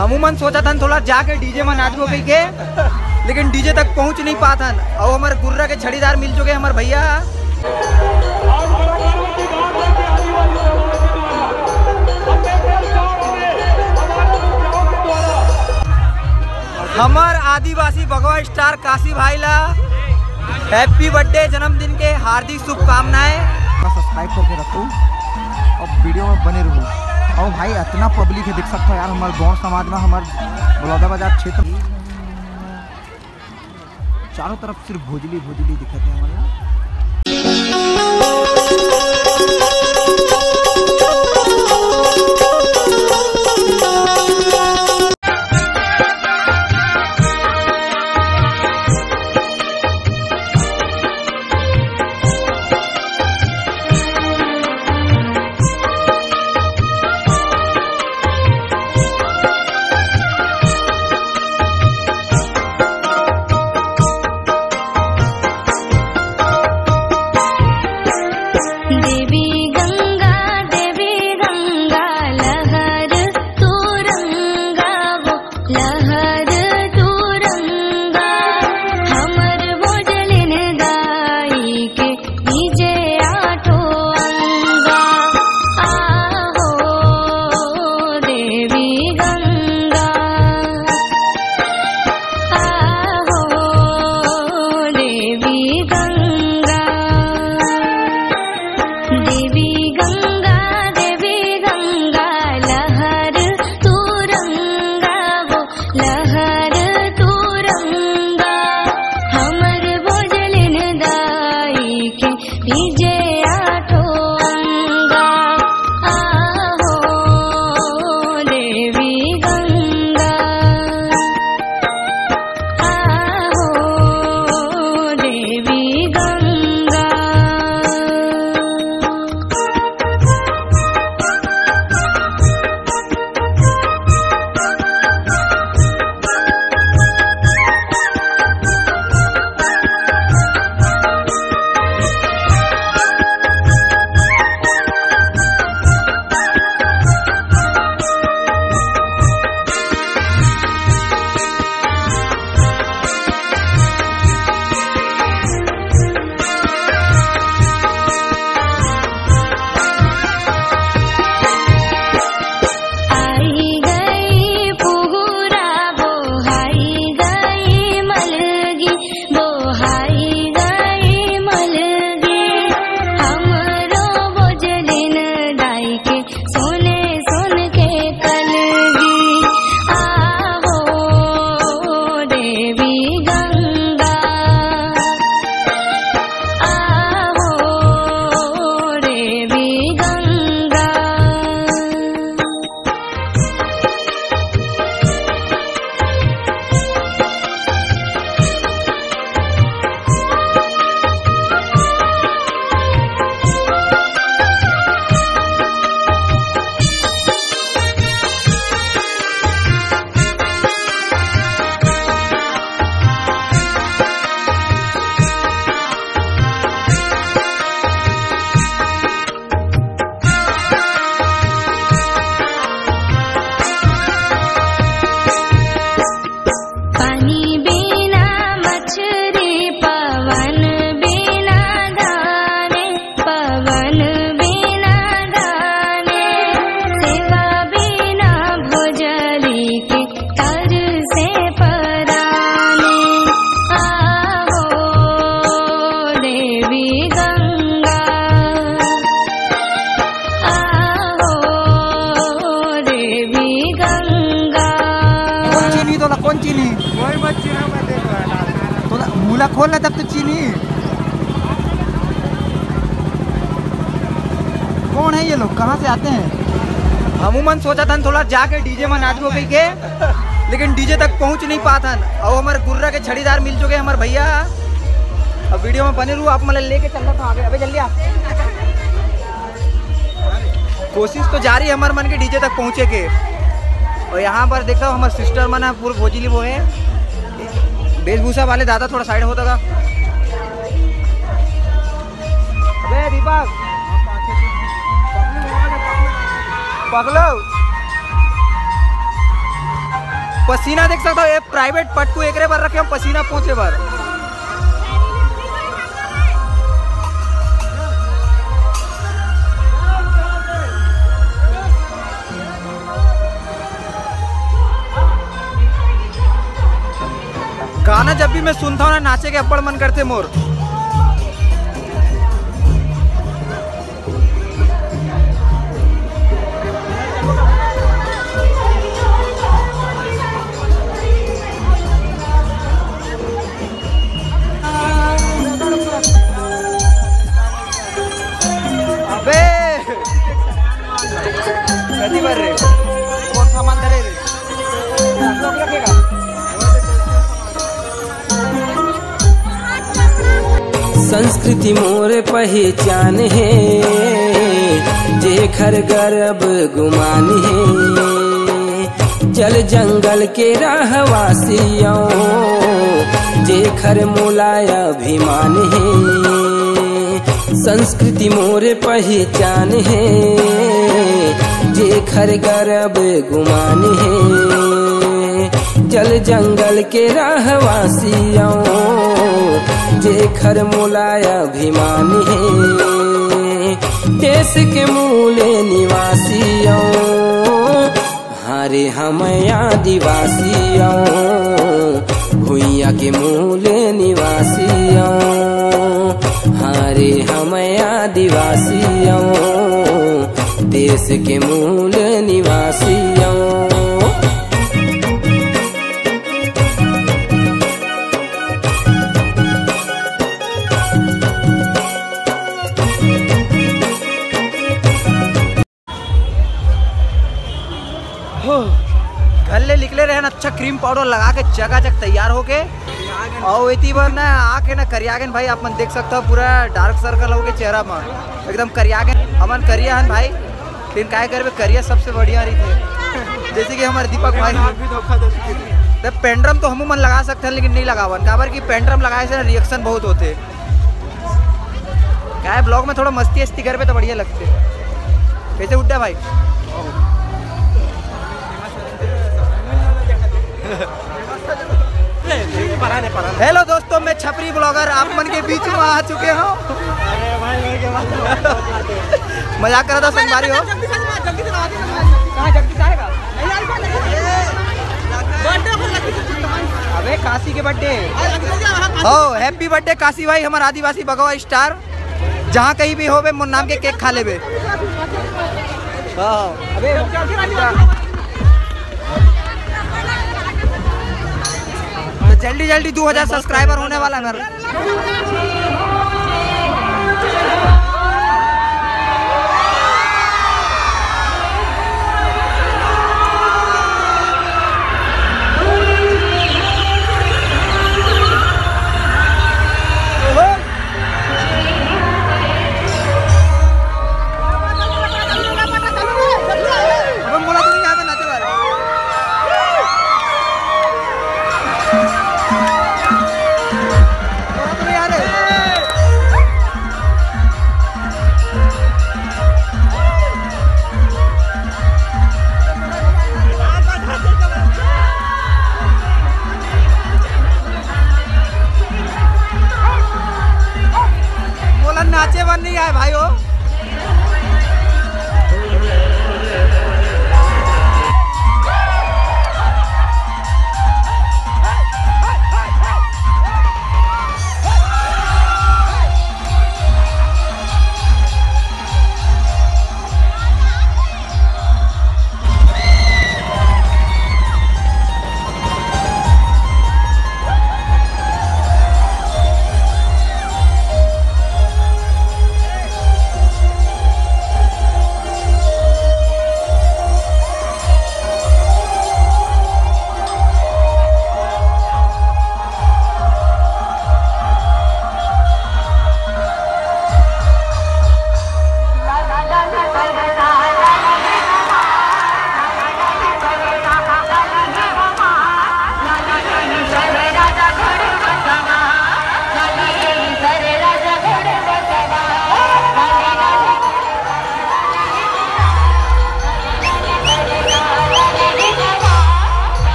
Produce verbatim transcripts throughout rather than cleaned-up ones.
हमू मन सोचत हन थोड़ा जाके डीजे म नाचबो कहिके, लेकिन डीजे तक पहुंच नहीं पात हन। अउ हमर गुर्रा के छड़ीदार मिल चुके हमर भैया। हमर आदिवासी भगवा स्टार काशी भाई ला हैप्पी बर्थडे, जन्मदिन के हार्दिक शुभकामनाएं। सब्सक्राइब करके रखो और वीडियो में बने रहो। और भाई, इतना पब्लिक है, देख सकते हो यार, हमारे गौड़ समाज में, हमारे बलौदाबाजार क्षेत्र में चारों तरफ सिर्फ भोजली भोजली दिखत है हमारे यहाँ। कौन चीनी तोला, कौन चीनी? कोई मत चीना, मैं देख रहा था। तोला मुला खोल ले तब तो चीनी। कौन है ये लोग, कहाँ से आते हैं? हमू मन सोचत हन थोड़ा जाके डीजे म नाचबो कहिके, लेकिन डीजे तक पहुँच नहीं पात हन। अउ हमर गुर्रा के छड़ीदार मिल चुके हमर भैया। अब वीडियो में बने रहू, आप मन लेके चल रहा था आगे। अबे जल्दी आ। कोशिश तो जारी है हमर मन के डीजे तक पहुँचे के। अउ यहाँ पर देखो हमर सिस्टर मन है, पूरे भोजली वो है, वेशभूषा वाले दादा थोड़ा साइड होता का। अबे दीपक, पकलो। पसीना देख सकथव, ये प्राइवेट पटकू एकरे बर रखे हन पसीना पोंछे बर। गाना जब भी मैं सुनथव ना, नाचे के अब्बड़ मन करथे मोर। अबे! कति बार रे? कौन सामान धरे रे? संस्कृति मोर पहिचान हे, जेखर गरब गुमान हे। जल जंगल के रहवासी अउ जेखर मोला अभिमान हे। संस्कृति मोर पहिचान हे, जेखर गरब गुमान हे। जल जंगल के रहवासी अउ जेखर मोला अभिमान हे। देश के मूल निवासी अउ, हाँ रे हम आदिवासी अउ, भुइयां के मूल निवासी अउ। हाँ रे हम आदिवासी अउ, देश के मूल निवासी अउ। हो, घर ले निकले रहेन, अच्छा क्रीम पाउडर लगा के चकाचक तैयार होके। अउ एती बर ना आके ना करिया गेन भाई, आप मन देख सकथव पूरा डार्क सर्कल होके चेहरा म, एकदम करिया गेन। हमन करिया हन भाई, लेकिन काय करबे, करिया सबसे बढ़िया रहिथे। जैसे कि हमर दीपक भाई, त पेंड्रम तो हमू मन लगा सकथन, लेकिन नइ लगावन, काबर कि पेंड्रम लगाए से ना रिएक्शन बहुत होथे। काय ब्लॉग में थोड़ा मस्ती अस्ती करबे त बढ़िया लगथे। कैसे उड्डा भाई? हेलो दोस्तों, मैं छपरी ब्लॉगर आप मन के बीच में आ चुके हूँ। मजाक करा था संगवारी हो। अबे काशी के बर्थडे। हो, हैप्पी बर्थडे काशी भाई, हमर आदिवासी भगवा स्टार। जहाँ कहीं भी होबे, मोर नाम के केक खा लेबे। हाँ, अबे, तो जल्दी जल्दी दो हज़ार सब्सक्राइबर होने वाला है मेरा। अबे मोला तो नहीं आवे नाचे वाला। मोला तो नहीं आ रहे। मोला नाचे बर नहीं आए भाई हो।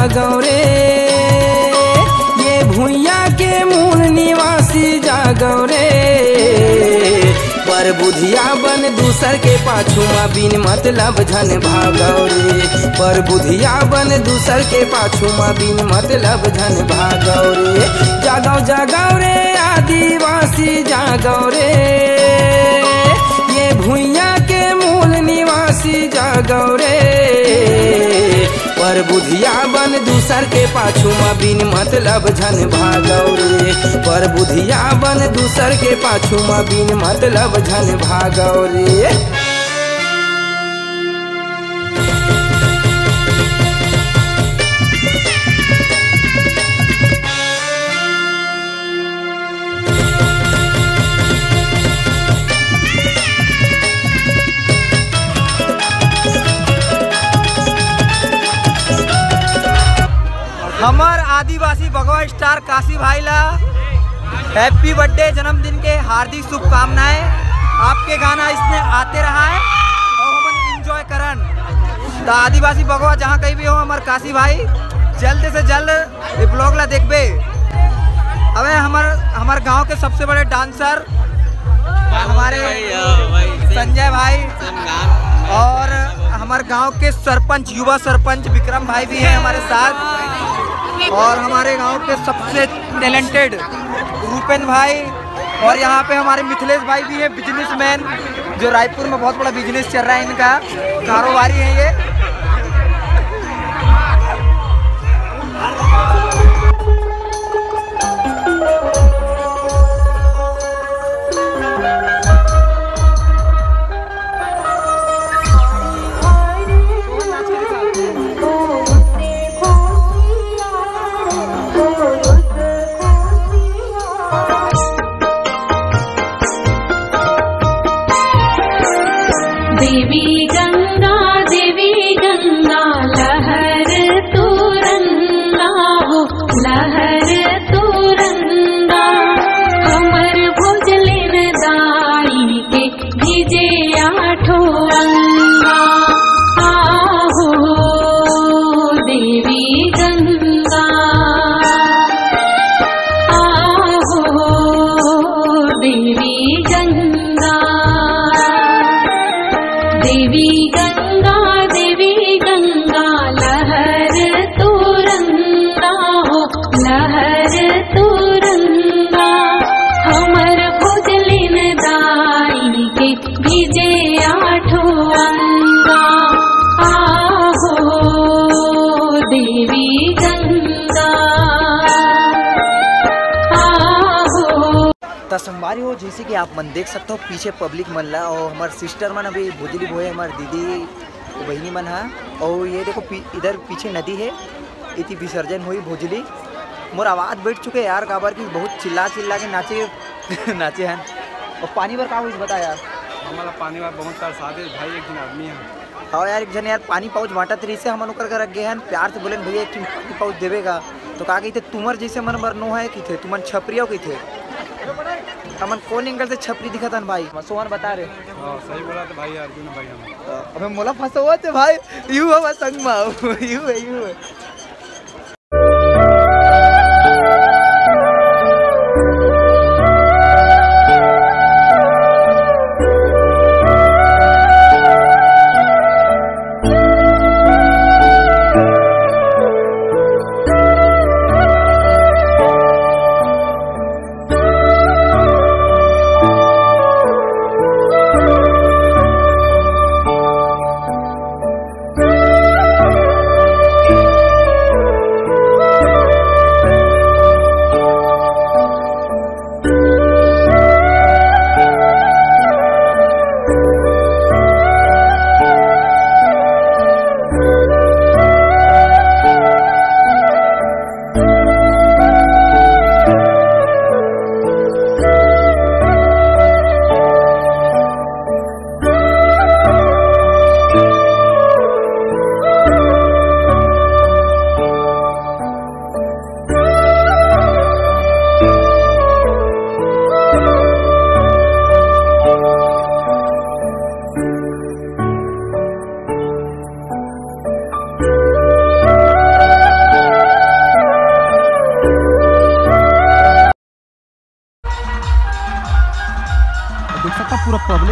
गौरे, ये भुइया के मूल निवासी जागो रे। पर बुधिया बन दूसर के पाछू मा बिन मतलब झन भागो रे। पर बुधिया बन दूसर के पाछू मा बिन मतलब झन भागो रे। जागो जागो रे आदिवासी जागो रे, ये भुइया के मूल निवासी जागो रे। पर बुधिया बन दूसर के पाछू मा बिन मतलब झन भागो रे। पर बुधिया बन दूसर के पाछू मा बिन मतलब झन भागो रे। हमर आदिवासी बघवा स्टार काशी भाई ला हैप्पी बर्थडे, जन्मदिन के हार्दिक शुभकामनाएं। आपके गाना इसमें आते रहा है और हमन एंजॉय करन। तो आदिवासी बघवा जहाँ कहीं भी हो, हमर काशी भाई जल्द से जल्द ये ब्लॉग ला देखबे। अबे हमर हमर गांव के सबसे बड़े डांसर हमारे भाई, हाँ भाई, संजय भाई और हमारे गांव के सरपंच, युवा सरपंच विक्रम भाई भी हैं हमारे साथ, और हमारे गांव के सबसे टैलेंटेड रूपेन भाई, और यहाँ पे हमारे मिथिलेश भाई भी हैं, बिजनेसमैन, जो रायपुर में बहुत बड़ा बिजनेस चल रहा है इनका, कारोबारी है ये। देवी गंगा, देवी गंगा, लहर तुरंगा हो, लहर तुरंगा। हमर भोजलिन दाई के भिजे आठो अंगा। आहो देवी गंगा, आहो देवी गंगा, देवी गंगा, देवी गंगा, लहर तुरंगा हो, लहर तुरंगा। हमर भोजलिन दाई के भिजे आठो अंगा। आहो देवी गंगा, आहो। त संगवारी हो, जैसे कि आप मन देख सकते हो पीछे पब्लिक मन ला, और हमारे सिस्टर मन अभी भोजली भोए, हमारे दीदी बहिनी मन हा। और ये देखो पी-, इधर पीछे नदी है, इति विसर्जन हुई भोजली। मोर आवाज बैठ चुके यार, काबर कि बहुत चिल्ला चिल्ला के नाचे नाचे हन। और पानी बर का हुई बता यार। हमला पानी बर बहुत तरसा दे भाई, एक झन आदमी है। हाँ यार, एक झन यार पानी पाउच बांटत रहिस हे, हमन ओकर घर गे हन, प्यार से बोलेन, "भैया एक ठिन पानी पाउच देबे का?" तो का कहिथे, "तुमर जैसे मन बर नो है," कहिथे, "तुमन छपरी हो," कहिथे। हमन कौन एंगल से छपरी दिखत हन भाई? सोहन बता रे। हाँ, सही बोला तो भाई, अर्जुन भाई हम। अबे मोला फंसोवत हे भाई, यू हवा संग मा, यू है, यू है।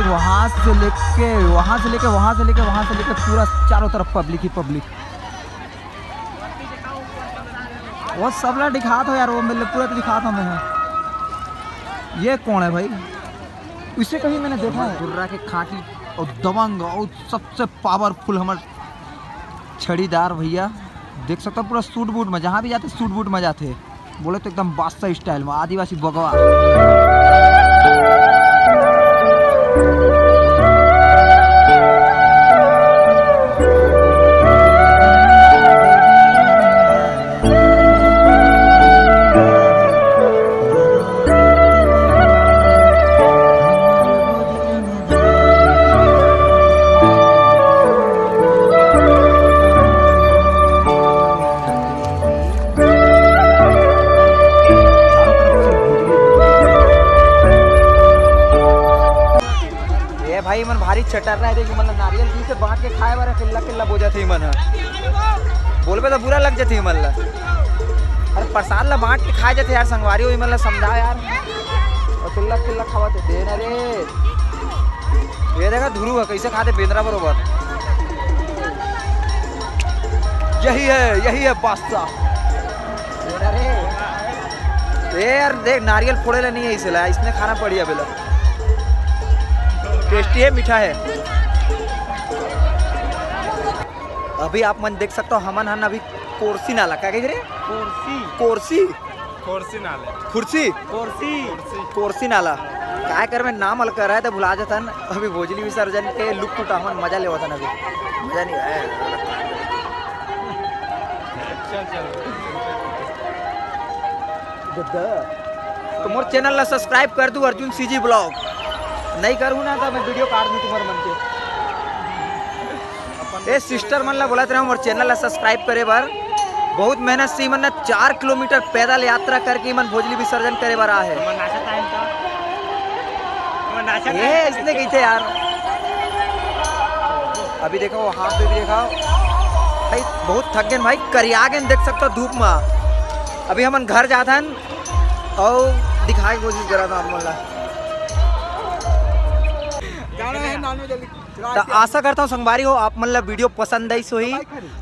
वहाँ से लेके, वहाँ से लेके, वहाँ से लेके, वहाँ से लेके पूरा चारों तरफ पब्लिक ही पब्लिक। वो सब ला दिखात हो यार, वो मतलब पूरा तो दिखात हो मैं। ये कौन है भाई? इसे कहीं मैंने देखा है। गुर्रा के खांटी और दबंग और सबसे पावरफुल हमर छड़ीदार भैया, देख सकता पूरा सूट बूट में, जहाँ भी जाते सूट बूट में जाते, बोले तो एकदम बादशाह स्टाइल में, आदिवासी बगवा। ए भाई, मन भारी चटर रहा है, देख, मन नारियल जी से बांट के खाए वाला किल्ला किल्ला बोजा थे मन ह। बोलबे तो बुरा लग जाथे मन ला। अरे प्रसाद ला बांट के खाए जाथे यार, संगवारी हो मन ला समझा यार। और किल्ला किल्ला खावा थे, दे ना रे। ये देखा ध्रुव है कैसे खाते बेंदरा बरोबर। यही है, यही है बादशाह। दे ना रे। ए यार देख, नारियल फोड़े ला नहीं है इसे ला, इसने खाना पड़ी अबे ला। टेस्टी है, मीठा है। अभी आप मन देख सकते हो, हमन हन अभी कोरसी नाला, क्या कह रहे? कोरसी। कोरसी। कोरसी नाले। खुरसी। कोरसी। कोरसी नाला। काय कर में नाम अलग रहा है तो भुला जाता न। अभी भोजली विसर्जन के लुक उठावन, मजा लेवत हन अभी। मजा नहीं आया। चल, चल। तो मोर चैनल ला सब्सक्राइब कर दू, अर्जुन सीजी ब्लॉग। नहीं करूँ ना तो मैं वीडियो काट दूँ तुम्हारे मन के। ए सिस्टर मन ला बोलत रहे मोर चैनल ला सब्सक्राइब करे बर। बहुत मेहनत से इमन ना चार किलोमीटर पैदल यात्रा करके इमन भोजली विसर्जन करे बर आ है। हमर नाचा टाइम का। हमर नाचा ये टाइम। इसने कही थे यार। अभी देखो वहाँ पे भी देखा भाई, बहुत थक गए भाई, करिया गए, देख सकते हो धूप में। अभी हमन घर जाथन और दिखाए के कोशिश करत हन आप मन ला। जाना है नानू जल्दी। तो आशा करता हूँ संगवारी हो, आप मन ला वीडियो पसंद आइस होही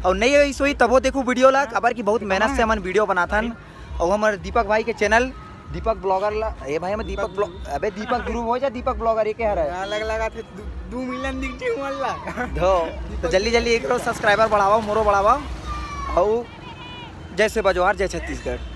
और नहीं आइस होही तबो देखो वीडियो ला, काबर कि बहुत मेहनत से हमन वीडियो बनाथन। और हमारे दीपक भाई के चैनल दीपक ब्लॉगर ला, ए भाई, मैं दीपक ब्लॉ-, अबे दीपक गुरु हो जा, दीपक ब्लॉगर, ये क्या हरा है? अलग लगा थे, दू, दू मिलियन दिख जी मन ला। धो, तो जल्दी जल्दी एक सब्सक्राइबर बढ़ावा, मोरो बढ़ावा। और जय सेवा जोहार, जय छत्तीसगढ़।